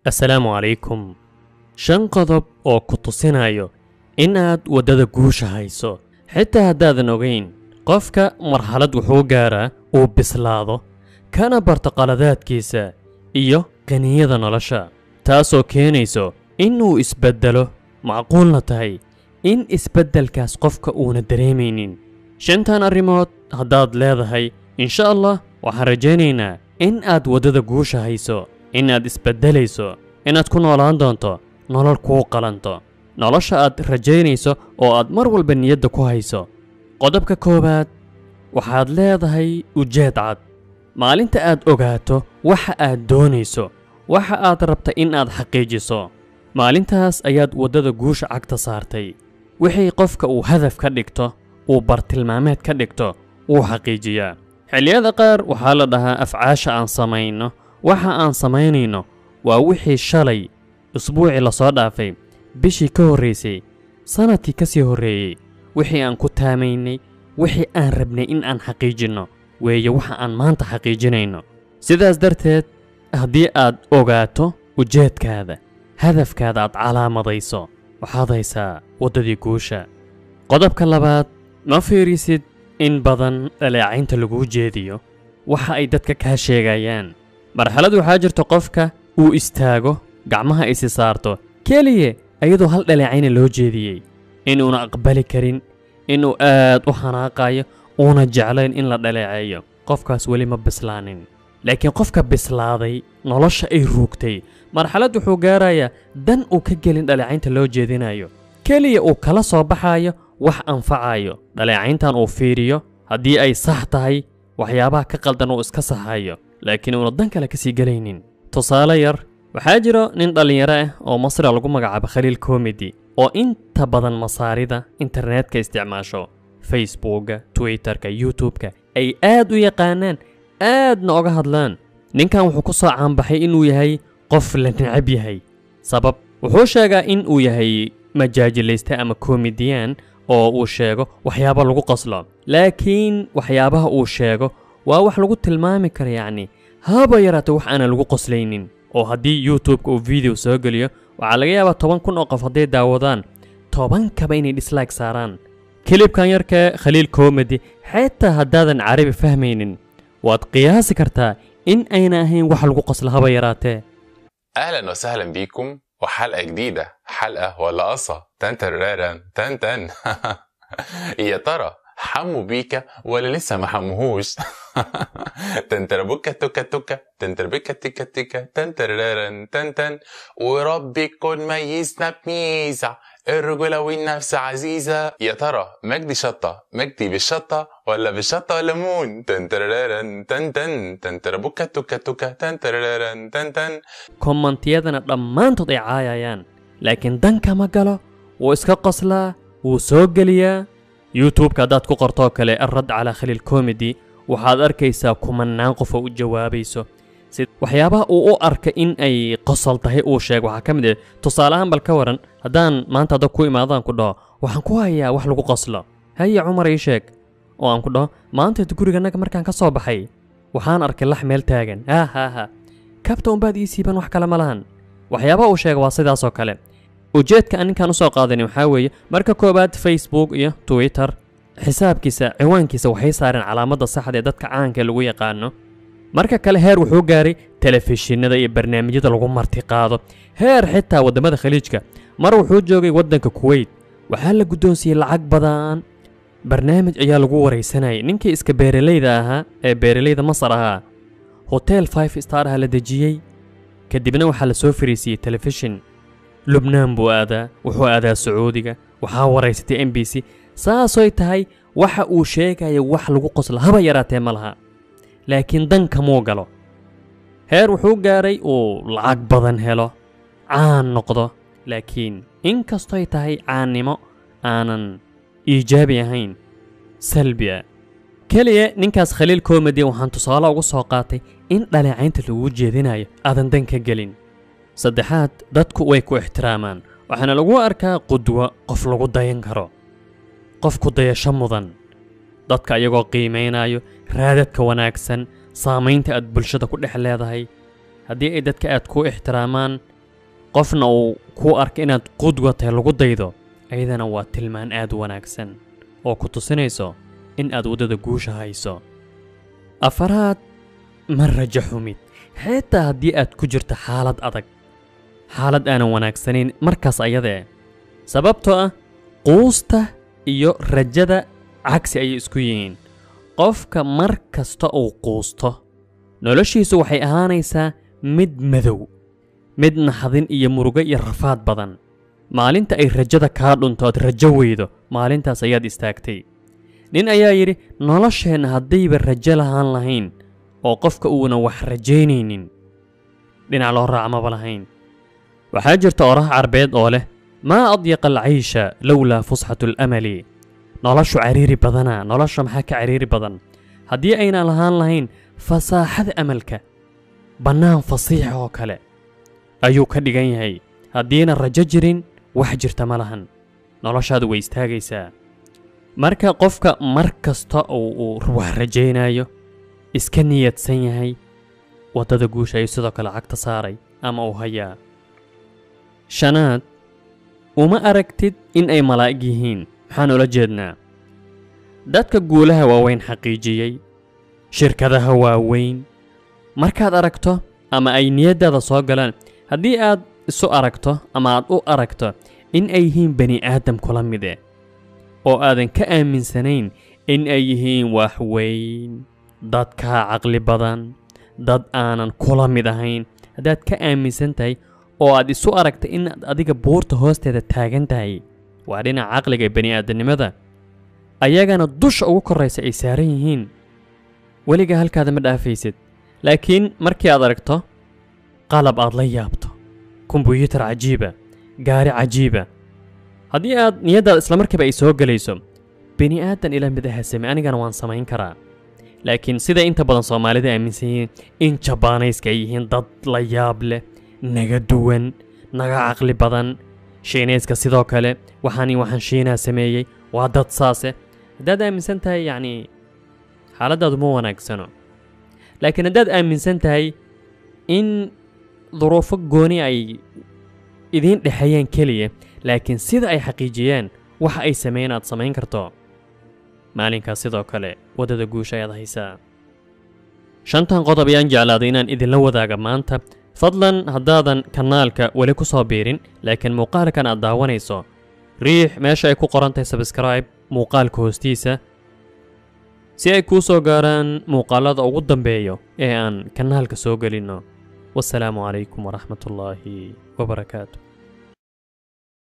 Assalaamu calaykum. 5 qodob oo ku tusinayo inaad waddada guusha hayso xitaa haddaadan ogeyn. Qofka marxalad wuxuu gaaraa uu bislaado kana barto qaladaadkiisa iyo qaniyada nolosha, taasoo keenayso inuu isbeddelo, macquulna tahay in isbeddelkaas qofka uuna dareemaynin. 5 arrimood haddaad leedahay, insha Allah waxaan rajaynaynaa in aad waddada guusha hayso, inaad isbeddelayso, inaad ku noolaan doonto nolol kuu qalanto, nolosha aad rajaynayso oo aad mar walba niyadda ku hayso. Qodobka koowaad, waxaad leedahay ujeed cad. Maalinta aad ogaato waxa aad doonayso, waxa aad rabta in aad xaqiijiso, maalintaas ayaad waddada guusha cagta saartay. Wixii qofka uu hadaf ka dhigto, uu bartilmaameed ka dhigto, wuu xaqiijiyaa. Xilliyada qaar waxaa la dhahaa afcaasha aan samayno, waxa aan samaynayno waa wixii shalay, usbuucii la soo dhaafay, bishii ka horreysay, sanadkii ka sii horreeyey, wixii aan ku taamaynay, wixii aan rabnay in aan xaqiijinno weeye waxa aan maanta xaqiijinayno. Sidaas darteed, haddii aad ogaato ujeedkaada, hadafkaada aad calaamadayso, waxaad haysaa waddadii guusha. Qodobka labaad, ma fiirisid in badan dhaleecaynta laguu jeediyo, waxa ay dadka kaa sheegayaan. Marxalad waxaa jirta qofka uu istaago, gacmaha isi saarto, keliya iyadoo hal dhaleecayna loo jeediyey, inuuna aqbali karin, inuu aad u xanaaqayo, uuna jeclayn in la dhaleeceeyo. Qofkaas weli ma bislaanin. Laakiin qofka bislaaday, nolosha ay ruugtay, marxalad wuxuu gaarayaa dan uu ka gelin dhaleecaynta loo jeedinayo, keliya uu kala soo baxayo wax anfacayo. Dhaleecayntan uu fiiriyo, haddii ay sax tahay, waxyaabaha ka qaldan uu iska saxayo, laakiin uuna dan kale kasii gelaynin. Tusaale yar, waxaa jiro nin dhallinyaro ah oo Masra lagu magacaabo Khaliil Comedy, oo inta badan masaarida internetka isticmaasho, Facebooka, Twitterka, YouTubeka ay aad u yaqaanaan, aadna oga hadlaan. Ninkan wuxuu ku soo caanbaxay inuu yahay qof la necab yahay. Sabab, wuxuu sheegaa in uu yahay majaajilayste ama comedian oo uu sheego waxyaabo lagu qoslo, laakiin waxyaabaha uu sheego waa wax lagu tilmaami karo, yacni haba yaraatee wax aanan lagu qoslaynin. Oo haddii YouTube-ka uu video soo geliyo, waxaa laga yaabaa 10,000 oo qof hadday daawadaan, 10kaba inay dislike saaraan. Kilibkan yarka Khaliil Comedy, xitaa haddaadan carabi fahmaynin, waad qiyaasi kartaa in ayna ahayn wax lagu qoslo haba yaraatee. اهلا وسهلا بيكم وحلقه جديده، حلقه ولا قصه تن ترارن تن تن. يا ترى حموا بيكا ولا لسه ما حموهوش؟ تنتربوكا توكا توكا تنتربكا تيكا تيكا تنترارن تن تن. وربي يكون ميزنا بميزه، الرجوله والنفس عزيزه. يا ترى مجدي شطه، مجدي بالشطه ولا بالشطه وليمون؟ تنترارن تن تن تنتربوكا توكا توكا تنترارن تن تن. Kommentiyadana dhammaantood ay caayayaan, laakiin danka ma galo, wuu iska qoslaa, wuu soo geliyaa. YouTube-ka haddaad ku qortoo kale Alrad calaa Khaliil Comedy, waxaad arkaysaa kumanaan qof oo u jawaabayso. Si waxyaabaha uu u arka in ay qosol tahay uu sheego waxaa ka mid ah, tusaale ahaan, bal ka waran haddaan maanta hadda ku imaadaan ku dhaho waxaan ku hayaa wax lagu qoslo, haye Cumar ii sheeg, oo aan ku dhaho maanta guriganaga markaan ka soo baxay waxaan arkay lax meel taagan, ha ha ha, kabta unbaad ii siiban, wax kale ma lahan. Waxyaabaha uu sheega waa sidaas oo kale. Ujeedka aan ninkan usoo qaadani waxaa weeye, marka koowaad Facebook iyo Twitter xisaabkiisa, ciwaankiisa waxay saareen calaamadda saxda ee dadka caanka lagu yaqaano. Marka kale, heer wuxuu gaaray telefishinada iyo barnaamijyada lagu martiqaado, heer xitaa waddamada Khaliijka. Mar wuxuu joogay waddanka Kuwait, waxaa la guddoonsiiyey lacag badan, barnaamij ayaa lagu waraysanayay. Ninkii iska beeralayda ahaa ee beeralayda Masar ahaa, hotel 5 star ah la dejiyey, kadibna waxaa la soo fariisiyey telefishin. Lubnaan buu aadaa, wuxuu aadaa Sacuudiga, waxaa waraysatay MBC. Saasoy tahay, waxa uu sheegaya wax lagu qoslo haba yaraatee ma laha, laakiin dan kamuu galo. Heer wuxuu gaaray uu lacag badan helo, caan noqdo, laakiin inkastoy tahay caannimo aanan iijaabi ahayn, salbi ah. Keliya ninkaas Khaliil Comedy waxaan tusaale ugu soo qaatay in dhaleecaynta laguu jeedinayo aadan dan ka gelin. Saddexaad, dadku way ku ixtiraamaan, waxaana lagu arkaa qudwo, qof lagu dayan karo, qof ku dayasho mudan. Dadka ayagoo qiimaynayo raadadka wanaagsan, saamaynta aad bulshada ku dhex leedahay, haddii ay dadka aad ku ixtiraamaan, Qofna uu ku arka inaad qudwa tahay lagu daydo, ayadana waa tilmaan aad u wanaagsan oo ku tusinayso in aad waddada guusha hayso. Afaraad, ma rajo xumid. Xitaa haddii aad ku jirto xaalad adag, xaalad aanan wanaagsanayn markaas ayadee, sababtoo ah quusta iyo rajada cagsi ayay isku yihiin. Qofka mar kasta uu quusto, noloshiisu waxay ahaanaysaa mid madow, mid naxdin iyo murugo iyo rafaad badan. Maalinta ay rajada kaa dhunto aad rajo weydo, maalintaas ayaad istaagtay. Nin ayaa yidhi, nolosheenna haddayba rajo lahaan lahayn oo qofka uuna wax rajaynaynin, dhinac loo raaca maba lahayn. Waxaa jirta oraha carbeed oo leh, maa adyaqa alcaysha lowlaa fusxatu alamali. Noloshu cariiri badanaa, nolosha maxaa ka cariiri badan haddii ayna lahaan lahayn fasaaxada amalka, bannaan fasiixa oo kale ayuu ka dhigan yahay. Haddiina rajo jirin, wax jirta ma lahan, noloshaadu way istaagaysaa. Marka qofka mar kasta oo uu wax rajaynayo, iska niyadsan yahay, waddada guusha ayuu sidoo kale cagta saaray ama uu hayaa. Shanaad, uma aragtid in ay malaa'ig yihiin. Maxaan ula jeednaa? Dadka guulaha waaweyn xaqiijiyey, shirkadaha waaweyn, markaad aragto ama ay niyaddaada soo galaan, haddii aad isu aragto ama aad u aragto in ay yihiin bani aadam kula mid eh, oo aadan ka aaminsanayn in ay yihiin wax weyn, dad kaa caqli badan, dad aanan kula mid ahayn, haddaad ka aaminsan tahay oo aad isu aragta inaad adiga buurta hoosteeda taagan tahay, waa dhinaca caqliga ee bani aadamnimada, ayagana dusha ugu korraysa ay saaran yihiin, weligaa halkaada ma dhaafaysid. Laakiin markii aad aragto qalab aad la yaabto, kombuyuutar cajiiba, gaari cajiiba, haddii aad niyaddaada islamarkiiba ay soo gelayso, bani aadan ila mid aha samey, anigana waan samayn karaa. Laakiin sida inta badan Soomaalida aaminsan yihiin in Jabaanayska ay yihiin dad la yaab leh, naga duwan, naga caqli badan, Shiinayska sidoo kale, waxaan Shiinaa sameeyey, waa dad saase. Haddaad aaminsan tahay, yacni xaaladdaadu ma wanaagsano. Laakiin haddaad aaminsan tahay in duruufo gooni ay idiin dhexeeyaan keliya, laakiin sida ay xaqiijiyeen waxa ay sameeyeen aad samayn karto, maalinkaas sidoo kale waddada guusha ayaad haysaa. Shantan qodob ayaan jeclaaday inaan idinla wadaaga maanta. Fadlan haddaadan kanaalka weli ku soo biirin, laakiin muuqaalkan aad daawanayso, riix meesha ay ku qoran tahay subscribe muuqaalka hoostiisa, si ay kuu soo gaaraan muuqaalada ugu dambeeyo ee aan kanaalka soo gelinno. Wassalaamu calaykum waraxmatullaahi wabarakaatu.